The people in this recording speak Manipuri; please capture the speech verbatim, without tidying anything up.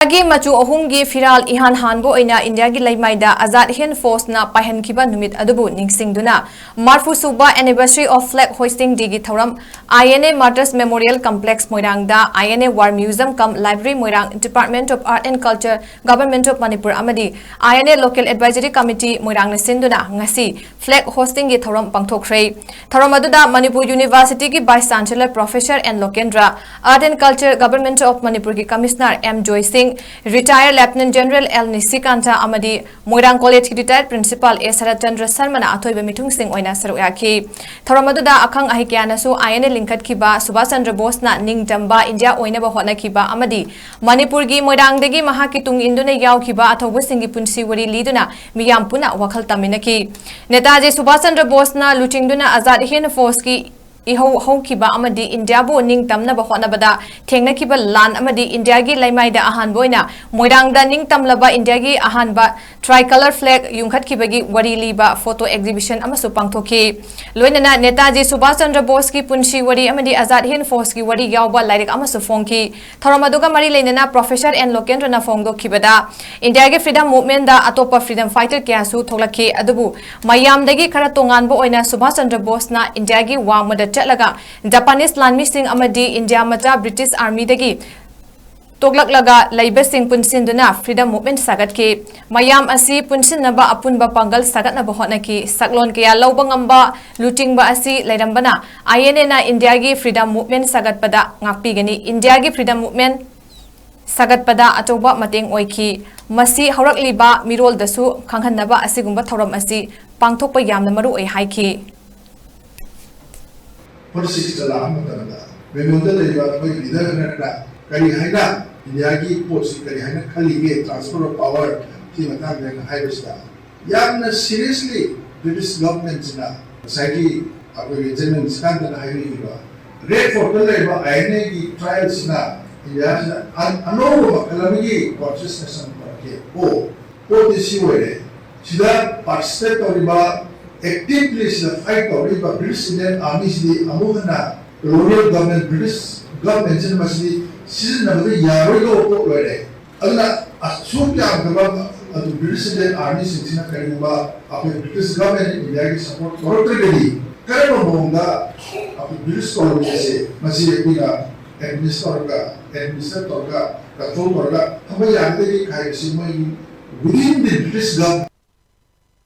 ꯒꯤ ꯃꯆꯨ ꯑꯍꯨꯝꯒꯤ ꯐꯤꯔꯥꯜ ꯏꯍꯥꯟ ꯍꯥꯟꯕ ꯑꯣꯏꯅ ꯏꯟꯗꯤꯌꯥꯒꯤ ꯂꯩꯃꯥꯏꯗ ꯑꯖꯥꯗ ꯍꯤꯟꯗ ꯐꯣꯔꯁꯅ ꯄꯥꯏꯍꯟꯈꯤꯕ ꯅꯨꯃꯤꯠ ꯑꯗꯨꯕꯨ ꯅꯤꯡꯁꯤꯡꯗꯨꯅ, ꯃꯔꯐꯨ ꯁꯨꯕ Anniversary of Flag Hoisting Day ꯒꯤ ꯊꯧꯔꯝ I N A Martyrs Memorial Complex ꯃꯣꯏꯔꯥꯡꯗ I N A War Museum cum Library Moirang, Department of Art and Culture, Government of Manipur ꯑꯃꯗꯤ I N A Local Advisory Committee ꯃꯣꯏꯔꯥꯡꯅ ꯁꯤꯟꯗꯨꯅ ꯉꯁꯤ flag hoisting ꯒꯤ ꯊꯧꯔꯝ ꯄꯥꯡꯊꯣꯛꯈ꯭ꯔꯦ꯫ ꯊꯧꯔꯝ ꯑꯗꯨꯗ ꯃꯅꯤꯄꯨꯔ University ꯒꯤ Vice Chancellor Professor N ꯂꯣꯀꯦꯟꯗ꯭ꯔ, Art and Culture, Government of Manipur ꯒꯤ Commissioner M ꯖꯣꯏ ꯁꯤꯡ, Retired Lieutenant General L ꯅꯤꯁꯤꯀꯥꯟꯇ ꯑꯃꯗꯤ ꯃꯣꯏꯔꯥꯡ College ꯀꯤ Retired Principal A ꯁꯔꯠꯆꯟꯗ꯭ꯔ ꯁꯔꯃꯅ ꯑꯊꯣꯏꯕ ꯃꯤꯊꯨꯡꯁꯤꯡ ꯑꯣꯏꯅ ꯁꯔꯨꯛ ꯌꯥꯈꯤ꯫ ꯊꯧꯔꯝ ꯑꯗꯨꯗ ꯑꯈꯪ ꯑꯍꯩ ꯀꯌꯥꯅꯁꯨ I N A ꯂꯤꯡꯈꯠꯈꯤꯕ Subhash Chandra ꯕꯣꯁꯅ ꯅꯤꯡꯇꯝꯕ ꯏꯟꯗꯤꯌꯥ ꯑꯣꯏꯅꯕ ꯍꯣꯠꯅꯈꯤꯕ ꯑꯃꯗꯤ ꯃꯅꯤꯄꯨꯔꯒꯤ ꯃꯣꯏꯔꯥꯡꯗꯒꯤ ꯃꯍꯥꯛꯀꯤ ꯇꯨꯡ ꯏꯟꯗꯨꯅ ꯌꯥꯎꯈꯤꯕ ꯑꯊꯧꯕꯁꯤꯡꯒꯤ ꯄꯨꯟꯁꯤ ꯋꯥꯔꯤ ꯂꯤꯗꯨꯅ ꯃꯤꯌꯥꯝ ꯄꯨꯟꯅ ꯋꯥꯈꯜ ꯇꯝꯃꯤꯟꯅꯈꯤ꯫ ꯅꯦꯇꯥꯖꯤ ꯁꯨꯚꯥꯁ ꯆꯟꯗ꯭ꯔ ꯕꯣꯁꯅ ꯂꯨꯆꯤꯡꯗꯨꯅ ꯑꯖꯥꯗ ꯍꯤꯟꯗ ꯐꯣꯔꯁꯀꯤ ꯏꯍꯧ ꯍꯧꯈꯤꯕ ꯑꯃꯗꯤ ꯏꯟꯗꯤꯌꯥꯕꯨ ꯅꯤꯡꯇꯝꯅꯕ ꯍꯣꯠꯅꯕꯗ ꯊꯦꯡꯅꯈꯤꯕ ꯂꯥꯟ ꯑꯃꯗꯤ ꯏꯟꯗꯤꯌꯥꯒꯤ ꯂꯩꯃꯥꯏꯗ ꯑꯍꯥꯟꯕ ꯑꯣꯏꯅ ꯃꯣꯏꯔꯥꯡꯗ ꯅꯤꯡꯇꯝꯂꯕ ꯏꯟꯗꯤꯌꯥꯒꯤ ꯑꯍꯥꯟꯕ tricolor flag ꯌꯨꯡꯈꯠꯈꯤꯕꯒꯤ ꯋꯥꯔꯤ ꯂꯤꯕ photo exhibition ꯑꯃꯁꯨ ꯄꯥꯡꯊꯣꯛꯈꯤ꯫ ꯂꯣꯏꯅꯅ ꯅꯦꯇꯥꯖꯤ ꯁꯨꯚꯥꯁ ꯆꯟꯗ꯭ꯔ ꯕꯣꯁꯀꯤ ꯄꯨꯟꯁꯤ ꯋꯥꯔꯤ ꯑꯃꯗꯤ ꯑꯖꯥꯗ ꯍꯤꯟꯗ ꯐꯣꯔꯁꯀꯤ ꯋꯥꯔꯤ ꯌꯥꯎꯕ ꯂꯥꯏꯔꯤꯛ ꯑꯃꯁꯨ ꯐꯣꯡꯈꯤ꯫ ꯊꯧꯔꯝ ꯑꯗꯨꯒ ꯃꯔꯤ ꯂꯩꯅꯅ Professor N ꯂꯣꯀꯦꯟꯗ꯭ꯔꯅ ꯐꯣꯡꯗꯣꯛꯈꯤꯕꯗ, ꯏꯟꯗꯤꯌꯥꯒꯤ freedom movement ꯗ ꯑꯇꯣꯞꯄ freedom fighter ꯀꯌꯥꯁꯨ ꯊꯣꯛꯂꯛꯈꯤ, ꯑꯗꯨꯕꯨ ꯃꯌꯥꯝꯗꯒꯤ ꯈꯔ ꯇꯣꯉꯥꯟꯕ ꯑꯣꯏꯅ ꯁꯨꯚꯥꯁ ꯆꯟꯗ꯭ꯔ ꯕꯣꯁꯅ ꯏꯟꯗꯤꯌꯥꯒꯤ ꯋꯥꯡꯃꯗ ꯆꯠꯂꯒ Japanese ꯂꯥꯟꯃꯤꯁꯤꯡ ꯑꯃꯗꯤ ꯏꯟꯗꯤꯌꯥ ꯃꯆꯥ British Army ꯗꯒꯤ ꯇꯣꯛꯂꯛꯂꯒ ꯂꯩꯕꯁꯤꯡ ꯄꯨꯟꯁꯤꯟꯗꯨꯅ freedom movement ꯁꯥꯒꯠꯈꯤ꯫ ꯃꯌꯥꯝ ꯑꯁꯤ ꯄꯨꯟꯁꯤꯟꯅꯕ ꯑꯄꯨꯟꯕ ꯄꯥꯡꯒꯜ ꯁꯥꯒꯠꯅꯕ ꯍꯣꯠꯅꯈꯤ꯫ ꯁꯛꯂꯣꯟ ꯀꯌꯥ ꯂꯧꯕ ꯉꯝꯕ ꯂꯨꯆꯤꯡꯕ ꯑꯁꯤ ꯂꯩꯔꯝꯕꯅ I N A ꯅ ꯏꯟꯗꯤꯌꯥꯒꯤ freedom movement ꯁꯥꯒꯠꯄꯗ ꯉꯥꯛꯄꯤꯒꯅꯤ꯫ ꯏꯟꯗꯤꯌꯥꯒꯤ freedom movement ꯁꯥꯒꯠꯄꯗ ꯑꯆꯧꯕ ꯃꯇꯦꯡ ꯑꯣꯏꯈꯤ꯫ ꯃꯁꯤ ꯍꯧꯔꯛꯂꯤꯕ ꯃꯤꯔꯣꯜꯗꯁꯨ ꯈꯪꯍꯟꯅꯕ ꯑꯁꯤꯒꯨꯝꯕ ꯊꯧꯔꯝ ꯑꯁꯤ ꯄꯥꯡꯊꯣꯛꯄ ꯌꯥꯝꯅ ꯃꯔꯨ ꯑꯣꯏ ꯍꯥꯏꯈꯤ꯫ ꯐꯣꯔꯇꯤ ꯁꯤꯛꯁꯇ ꯂꯥꯛꯄ ꯃꯇꯝꯗ ꯕꯦꯡꯒꯣꯜꯗ ꯂꯩꯕ ꯑꯩꯈꯣꯏ ꯂꯤꯗꯔ ꯈꯔꯅ ꯀꯔꯤ ꯍꯥꯏꯅ ꯏꯟꯗꯤꯌꯥꯒꯤ ꯄꯣꯠꯁꯤ ꯀꯔꯤ ꯍꯥꯏꯅ ꯈꯜꯂꯤꯒꯦ, transfer of power ꯁꯤ ꯃꯇꯥꯡꯗ ꯑꯩꯅ ꯍꯥꯏꯕꯁꯤꯗ, ꯌꯥꯝꯅ seriously British government ꯁꯤꯅ ꯉꯁꯥꯏꯒꯤ ꯑꯩꯈꯣꯏꯒꯤ ꯖꯦꯅꯔꯦꯜ ꯁꯤꯀꯥꯟꯇꯅ ꯍꯥꯏꯕꯤꯈꯤꯕ, ꯔꯦꯗ ꯐꯣꯔꯠꯇ ꯂꯩꯕ I N A ꯒꯤ trial ꯁꯤꯅ ꯏꯟꯗꯤꯌꯥꯁꯤꯗ ꯑꯅꯧꯕ ꯃꯈꯜ ꯑꯃꯒꯤ consciousness ꯑꯃ ꯄꯨꯔꯛꯈꯤ꯫ ꯑꯣ, ꯄꯣꯠꯇꯤ ꯁꯤ ꯑꯣꯏꯔꯦ, ꯁꯤꯗ participate ꯇꯧꯔꯤꯕ, actively ꯁꯤꯗ fight ꯇꯧꯔꯤꯕ British Indian Army ꯁꯤꯗꯤ ꯑꯃꯨꯛ ꯍꯟꯅ colonial government, British government ꯁꯤꯅ ꯃꯁꯤꯗꯤ ꯁꯤꯖꯤꯟꯅꯕꯗ ꯌꯥꯔꯣꯏꯗꯧꯕ ꯄꯣꯠ ꯑꯣꯏꯔꯦ꯫ ꯑꯗꯨꯅ ꯑꯁꯨꯛ ꯌꯥꯝꯈ꯭ꯔꯕ ꯑꯗꯨ British Indian Armyꯁꯤꯡꯁꯤꯅ ꯀꯔꯤꯒꯨꯝꯕ ꯑꯩꯈꯣꯏ British Government of Indiaꯒꯤ support ꯇꯧꯔꯛꯇ꯭ꯔꯒꯗꯤ ꯀꯔꯝꯕ ꯃꯑꯣꯡꯗ ꯑꯩꯈꯣꯏ British colony ꯑꯁꯦ ꯃꯁꯤ ꯑꯩꯈꯣꯏꯅ administer ꯇꯧꯔꯒ administer ꯇꯧꯔꯒ control ꯇꯧꯔꯒ ꯊꯝꯕ ꯌꯥꯒꯗꯒꯦ ꯍꯥꯏꯕꯁꯤ ꯃꯣꯏꯒꯤ within the British government